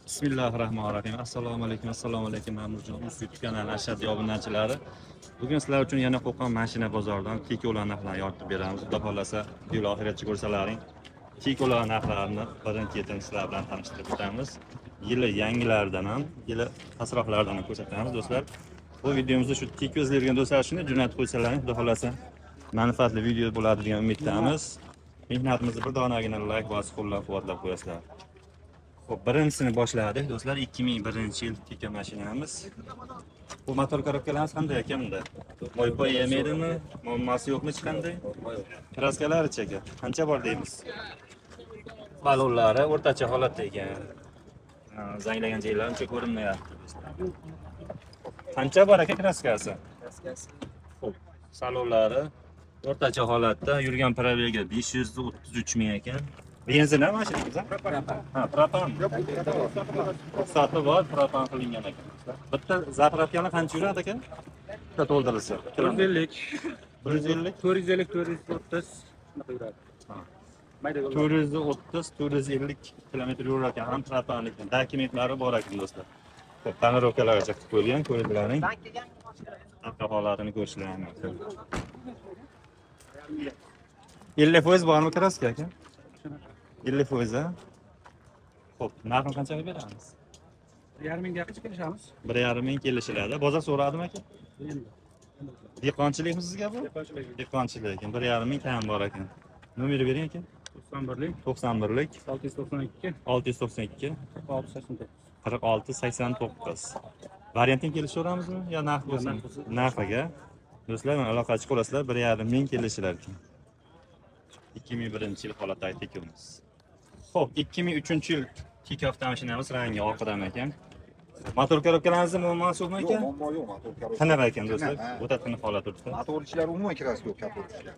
Bismillahirrahmanirrahim. Assalomu alaykum, assalomu alaykum Mamurjon Uz YouTube kanali ashaddiy obunachilari. Bugun sizlar uchun yana Qo'qon mashina bozoridan Tikolar narxlarini yoritib beramiz. Xudo xolasa, video oxirigacha ko'rsalaring, Tikolar narxlarini birin-ketin sizlar bilan tanishtirib o'tamiz. Yili yangilardan ham, yili pastroqlardan ham ko'rsatamiz do'stlar. Bu videomizni shu Tiko izlayotgan do'stlar uchun jo'natib qo'ysalaring, Xudo xolasa manfaatli video bo'ladi degan umiddamiz. Mehnatimizni bir donagina like bosib qo'llab-quvvatlab qo'yasizlar. Xo'p, birinchisini boshladik do'stlar. 2001-yil Tiko mashinamiz. Bu motor korobkalarimiz qanday ekan bunda? Moy-poy yemaydimi? Muammosi yo'qmi hech qanday? Kraskalari-chi aka? Qancha bor deymiz? Balonlari o'rtacha holatda ekan. Zanglagan joylari uncha ko'rinmayapti do'stlar. Qancha bor aka kraskasi? Kraskasi. Xo'p, salonlari o'rtacha holatda, yurgan probega 533 ming ekan. Benzin ham mashinamiz, ha? Ha, propan. Ruxsati bor, propan qilingan ekan. Bitta zapravkani qancha yuradi aka? Bitta to'ldirilsa. 450. 150, 450, 430 shunaqa yuradi. Ha. Mayda yo'llar. 430, 450 kilometr yurar ekan, ham propan ekan. Dokumentlari bor ekan do'stlar. Xo'p, tonirovkalarga chiqib qo'yilgan, ko'ringlaring. Orqa holatini ko'rishlaring mumkin. 50% bormi kraska aka? 50%, ha? Xo'p, narxini qanchaga beramiz? 1,5 mingga yaqin kelishamiz. 1,5 ming kelishiladi. Bozor so'radimi aka? Endi. Dehqonchilikmi sizga bu? Dehqonchilik. Dehqonchilik ekan. 1,5 ming kam bor ekan. Nomeri bering aka. 91lik, 91lik, 692, 692, 4689. 4689. Variantini kelishaveramizmi yo narx bo'lsin? Narxiga. Do'stlar, mana aloqachi qo'lasizlar, 1,5 ming kelishilar ekan. 2001-yil holatdagi Tikomiz. Xo'p, 2003-yil Tiko avtomashinamiz rangi oqidan ekan. Motor korobkalarimizda muammosi yo'qmi aka? Yo'q, muammo yo'q, motor korobka. Qanaqa ekan do'stlar? Ha. O'ta tiniq holat turibdi. Motor ichlari umuman kirasi yo'q, kapot ichlari.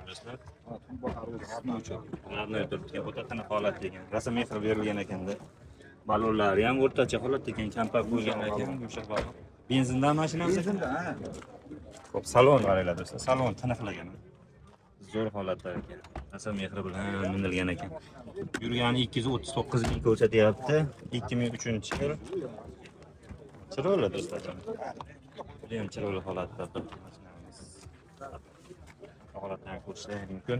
Do'stlar, Ha, tuba o'zi Родной turibdi, o'ta tiniq holat degan. Rosa mehr berilgan ekanda. Balonlari ham o'rtacha holat ekan, kampak bo'lgan ekan, yumshoq balon. Benzindan mashinamiz aka? Benzinda, ha. Xo'p, salon qaranglar do'stlar, salon tiniqlagan. Zo'r holatda ekan. Rosa mehri bilan minilgan ekan. Yurgani 239 ming ko'rsatyapti. 2003-yil. Chiroyli do'stlar. Juda ham chiroyli holatda turibdi mashinamiz. Holatdan ko'rishlar mumkin.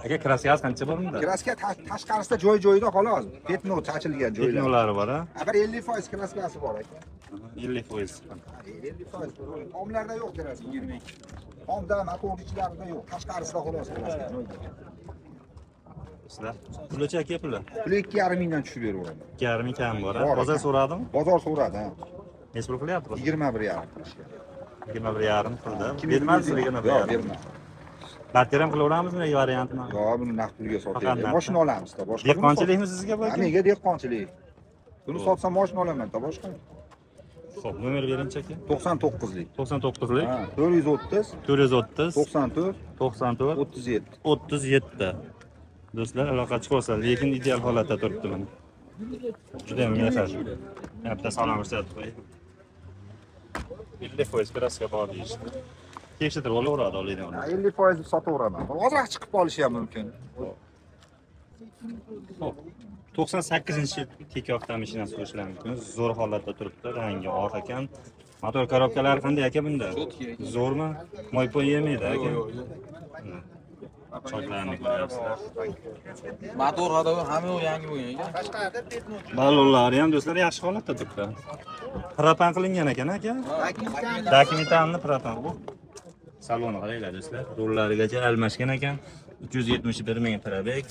Aka, kraskasi qancha bor bunda? Kraska tashqarisida joy-joyida xolos, petno chachilgan joylar. Petnolari bor, ha? Ha, bir 50% kraskasi bor aka. 50%. Ha, 50%. Tomlarda yo'q kraska. Tomda, motor ichlarida yo'q, tashqarisida xolos kraska joyida. Do'stlar, pulichi aka puli? Puli 2,5 mingdan tushib beraveraman. 2,5 ming kam bor, ha? Bor Bozor ekan. so'radimi? Bozor so'radi, ha. Necha pul qilyapti bozor? 21,5 qilishgan. 21,5 qildi. Bermadi sizlarga Yo'q, 21,5. bermadi. Barter ham qilaveramizmi variantini? Yo'q, buni naqd pulga Faqat sotaylik. naqd. Mashina olamiz-da, boshqa. Dehqonchilikmi sizga bu Ha, aka? menga dehqonchilik. Buni sotsam mashina olaman-da, boshqa. Xo'p, nomer beringchi aka. 99lik. 99lik, Ha, 430 430 94 94 37. 37. Do'stlar, aloqa chiqib lekin ideal holatda turibdi mana. Juda ham mehr. Yana bitta salom ko'rsatib qo'yay. 50% kraska bor deyishdi. Tekshirib olaveradi oladigan. Ha, 50% deb sotaveraman. Ozroq chiqib qolishi ham mumkin. Xo'p. 98-yil Tiko avtomashinasi ko'rishlar mumkin. Zo'r holatda turibdi, rangi oq ekan. Motor korobkalari qanday aka bunda? Zo'rmi? Moy-poy yemaydi aka. Choklarni ko'ryapsizlar. Motor hadovi hamma yoq yangi bo'lgan ekan. Balonlari ham do'stlar yaxshi holatda turibdi. Propan qilingan ekan aka. Dokumentalni propan bu. Saloni qaranglar do'stlar. Rollarigacha almashgan ekan. 371 ming probek.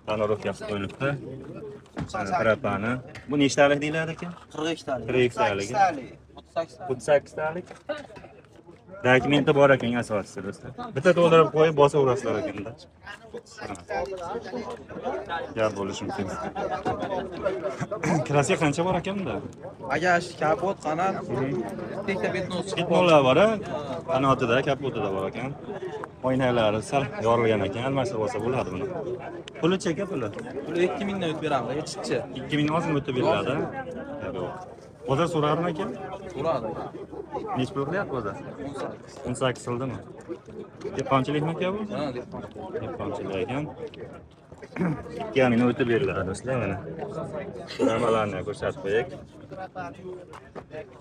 Tonirovka qilib qo'yilibdi. Propani. Bu nechtalik deyiladi aka? 42 talik. 42 talik. 38 38 talik. Dokumenti bor ekan asosisi do'stlar. Bitta to'ldirib qo'yib bosaverasizlar ekanda. Gap bo'lishi mumkin. Kraska qancha bor ekan bunda? Aka, shu kapot, qanot, bitta petno chiqib Petnolar bor, a? Qanotida, kapotida bor ekan. Oynalari sal yorilgan ekan, almashtirib olsa bo'ladi buni. Puli-chi aka puli? Puli 2 mingdan o'tib beramiz, aka, chitchi. 2 ming ozgina o'tib beriladi. Gap yo'q. Bozor so'radimi aka? So'radi aka. Necha pul qilyapti bozor? 18 qildimi? Dehqonchilikmi aka bu? Ha, dehqon. Dehqonchilik ekan. 2 mingdan o'tib beriladi do'stlar mana. Ramalarni ko'rsatib qo'yaylik.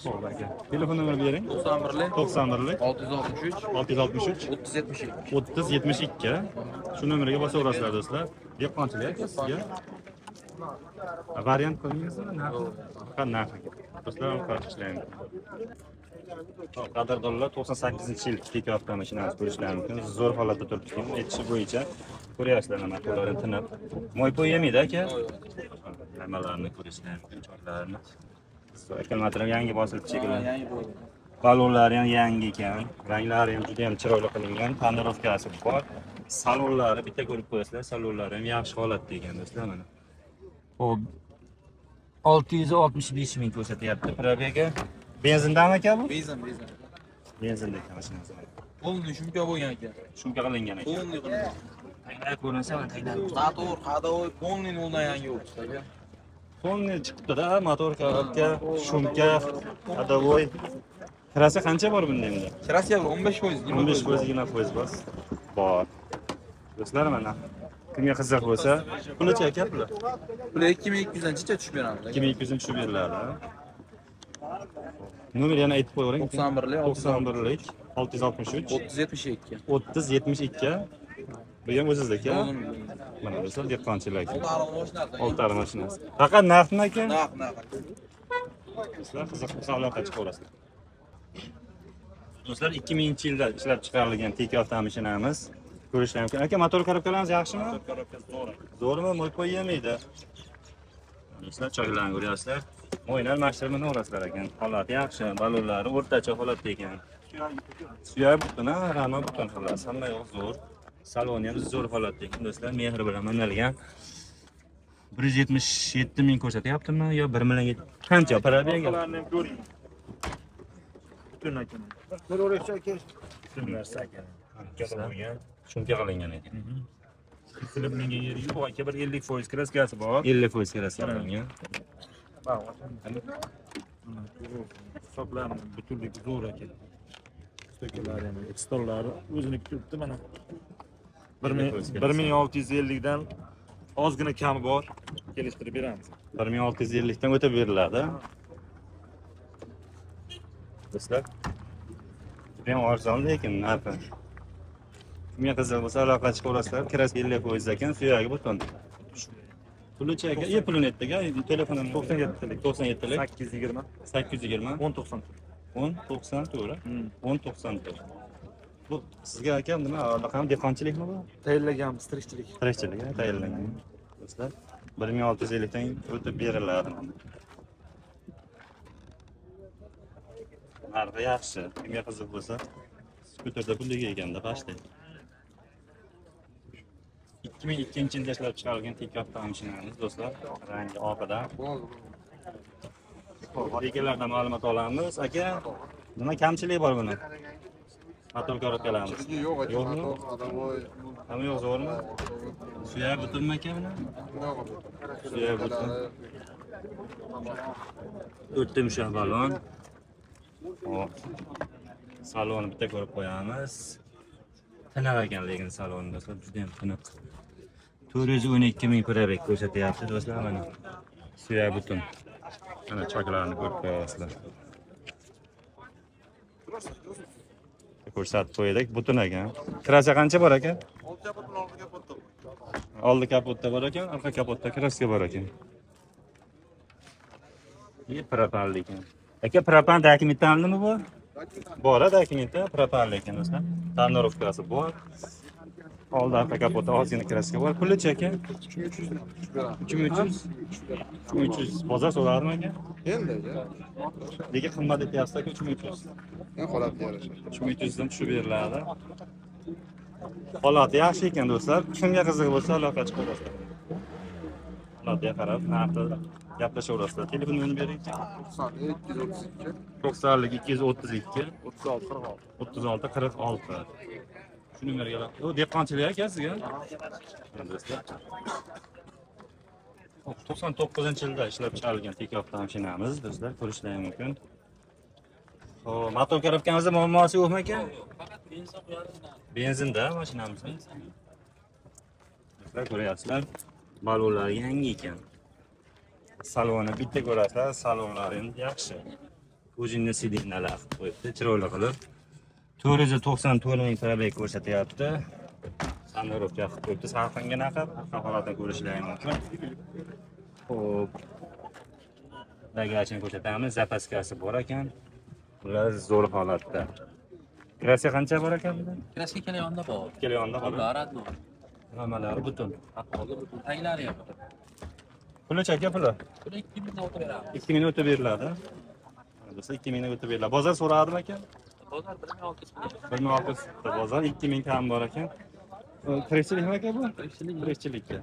Xo'p aka. Telefon nomer bering. 91lik 91lik 663 663 3072. 3072. Shu nomerga bosaverasizlar do'stlar. Dehqonchilik aka sizga. Variant qilmaysizmi? Narxi. Faqat narxi. Do'stlar, qarshi ishlaymiz. Qadrdonlar, 98-yil Tiko avtomashinasi ko'rishlari mumkin. Zo'r holatda turibdi. Aytishi bo'yicha ko'ryapsizlar, motorlarini tiniq. Moy-poy yemaydi aka. Nimalarni ko'rishlar mumkin, chorlarini. Akkumulyator yangi bosilib chekilgan. Balonlari ham yangi ekan, ranglari ham juda ham chiroyli qilingan, tonirovkasi bor. Salonlari bitta ko'rib qo'yasizlar, salonlari ham yaxshi holatda ekan do'stlar mana. Xo'p, 665 ming ko'rsatyapti probega. Benzindami aka bu? Benzin, benzin. Benzinda ekan mashinasi. Polniy shumka bo'lgan ekan. Shumka qilingan ekan. Polniy qilingan. Tanglar ko'rinsa, mana tanglar. Motor, ходовой, polniy noldan yangi bo'libdi aka. Polniy chiqibdi-da, motor, korobka, shumka, ходовой. Kirasi qancha bor bunda endi? Kirasi 15%, 15%, 20% bor. Bor. Do'stlar mana kimga qiziq bo'lsa, pulicha aka puli. Puli 2200 dan chicha tushib beramiz. 2200 dan tushib beriladi. Nomer yana aytib qo'yavering. 91lik 91lik 663 3072. 3072. Bu ham o'zizniki. Mana do'stlar, dehqonchilik. Oltari mashinasi. Faqat narxmi aka? Narx, narx. Do'stlar, qiziq bo'lsa aloqa chiqaverasizlar. Do'stlar, 2000-yilda ishlab chiqarilgan Tiko avtomashinamiz ko'rishlar mumkin. Aka, motor korobkalarimiz yaxshimi? Motor korobkasi zo'r. Zo'rmi? Moy-poy yemaydi. Do'stlar, choylarni ko'ryapsizlar. Moylar mashirmini o'rasizlar ekan. Holati yaxshi, balonlari o'rtacha holatda ekan. Suyak butun, rama butun xullas, hamma yoq zo'r. Saloni ham zo'r holatda ekan do'stlar, mehr bilan minilgan. 177 ming ko'rsatyaptimi yo 1 million qancha probega? Ularni ham ko'ring. Butun ekan. Butun narsa ekan. Ikkala bo'lgan. Shumka qilingan ekan. Silib mingan yeri yo'q, aka, bir 50% kraskasi bor. 50% kraska qilingan. Hisoblarni butunligi zo'r aka. Stokalari ham, stolllari o'ziniki turibdi mana. 1650 dan ozgina kami bor, kelishtirib beramiz. 1650 dan o'tib beriladi. Do'stlar, juda ham arzon lekin narxi. Kimga qiziq bo'lsa aloqa chiqaverasizlar. Kraska 50% ekan, suyagi butun. Pulicha aka, pulini aytdik, telefonim 97lik 97lik 820 820 1094. 1094. 1094. Bu sizga aka nima, aloqam dehqonchilikmi bu? Tayinlaganmiz, tirikchilik. Tirikchilik, tayinlangan. Do'stlar, 1650 dan o'tib beriladi. Narxi yaxshi. Kimga qiziq bo'lsa, skuterda pulliga ekanda pashta. 2002-yilda ishlab chiqarilgan Tiko avtomashinamiz do'stlar, rangi oqidan. Egalardan ma'lumot olamiz. Aka, nima kamchilik bor buni? Motor korobkalarimiz. Yo'q aka, Yo'qmi? motor, ходовой. Hamma yo'q zo'rmi? Suyak butunmi aka buni? Suyak butun. O'rta yumshoq balon. Hop. Salonni bitta ko'rib qo'yamiz. Tiniq ekan lekin salon do'stlar, juda ham tiniq. 412 ming probeg ko'rsatyapti do'stlar mana. Suyak butun. Mana choklarni ko'rib qo'yasizlar. Ko'rsatib qo'ydik, butun ekan. Kraska qancha bor aka? Oldi kapotda bor ekan, orqa kapotda kraska bor ekan. Propanli ekan. Aka, propan dokumentdanlimi bu? Bor, dokumenti propanli ekan do'stlar. Tonirovkasi bor. Oldi orqa kapotda ozgina kraska bor. Pulicha aka? 3300 3300. 3300 bozor so'radimi aka? Endi aka. Lekin qimmat aytyapsiz aka 3300. Endi holatga yarasha. 3300 dan tushib beriladi. Holati yaxshi ekan do'stlar. Kimga qiziq bo'lsa aloqa chiqaverasizlar. Holatiga qarab narxi gaplashaverasizlar. Telefon nomerini bering. 92 232 90 232 36 46. 36 46. Shu nomerga u dehqonchilik aka sizga. Do'stlar. 99-yilda ishlab chiqarilgan Tiko avtomashinamiz do'stlar, ko'rishlari mumkin. Xo'p, motor korobkamizda muammosi yo'qmi aka? Faqat benzin quyadi. Benzinda mashinamiz. Do'stlar, ko'ryapsizlar. Balonlar yangi ekan. Saloni bitta ko'rasizlar, salonlari endi yaxshi. O'zingni sidinalar qilib qo'yibdi, chiroyli qilib. 494 ming probeg ko'rsatyapti. Tonirovka qilib qo'yibdi, salqingina qilib, holatini ko'rishlari mumkin. Xo'p. Bagajini ko'rsatamiz, zapaskasi bor ekan. Ular zo'r holatda. Kraska qancha bor ekan bunda? Kraska ikkala yonda bor. Ikkala yonda bor. Ular Nimalari butun. Taglari ham. Puli aka puli? Puli 2000 dan o'tib beramiz. 2000 o'tib beriladi. Do'stlar, 2000 o'tib beriladi. Bozor so'radimi aka? Bozor 1600. 1600 bozor 2000 kam bor ekan. Tirikchilikmi aka bu? Tirikchilik. Tirikchilikka.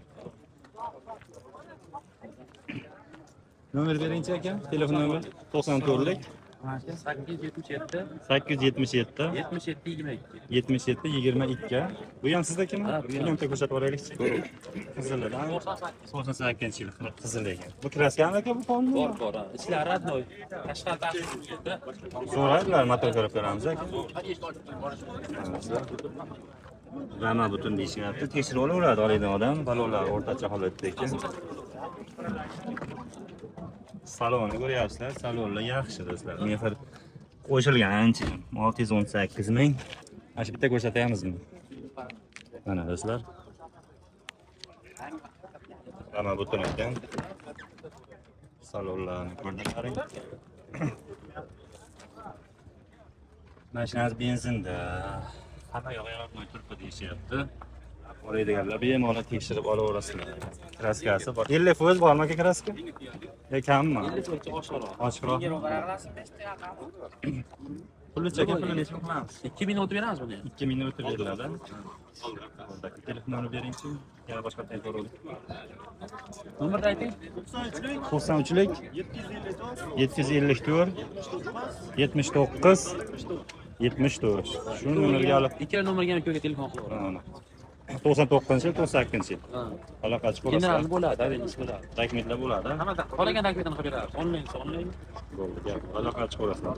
Nomer beringchi aka, telefon nomeri 94lik 877 877 77 22. 77 22. Bu ham sizdakimi? Buni ham ko'rsatib yuboraylikchi. Qizilidan 98-yil qizil ekan. Bu kraskami aka bu fonni? Bor, bor. Ichlari родной. Tashqarida so'radilar, motor ko'rib ko'ramiz aka. Rama butun deyishyapti. Tekshirib olaveradi oladigan odam. Balonlar o'rtacha holatda ekan. Salonni ko'ryapsizlar, salonlar yaxshi do'stlar. Mehr qo'shilgan ancha. 618 ming. Mana shu bitta ko'rsatyapmizmi? Mana do'stlar. Rama butun ekan. Salonlarni ko'rdinglaring. Mashinasi benzinda. Hamma yog'i yaratmay turibdi deyishyapti. Oladiganlar bemalol tekshirib olaverasizlar. Kraskasi bor. 50% bormi aka kraska? Yo kammi? 50% oshiqroq. Oshiqroq. Puli aka, puli necha qilamiz? 2000 o'tib beramiz buni. 2000 o'tib beriladi. Telefon nomerini beringchi. Yana boshqa telefon. Nomerni ayting. 93lik 754 79 74. Shu nomerga olib ikkala nomerga ham ko'rga telefon qilib yuboramiz. 99-yil, 98-yil. Aloqachi bo'lasizlar. General bo'ladi, avenisi bo'ladi. Dokumentlar bo'ladi. Hamma qolgan dokumentini qilib beramiz. Onlayn, onlayn. Bo'ldi, gap. Aloqachi bo'lasizlar.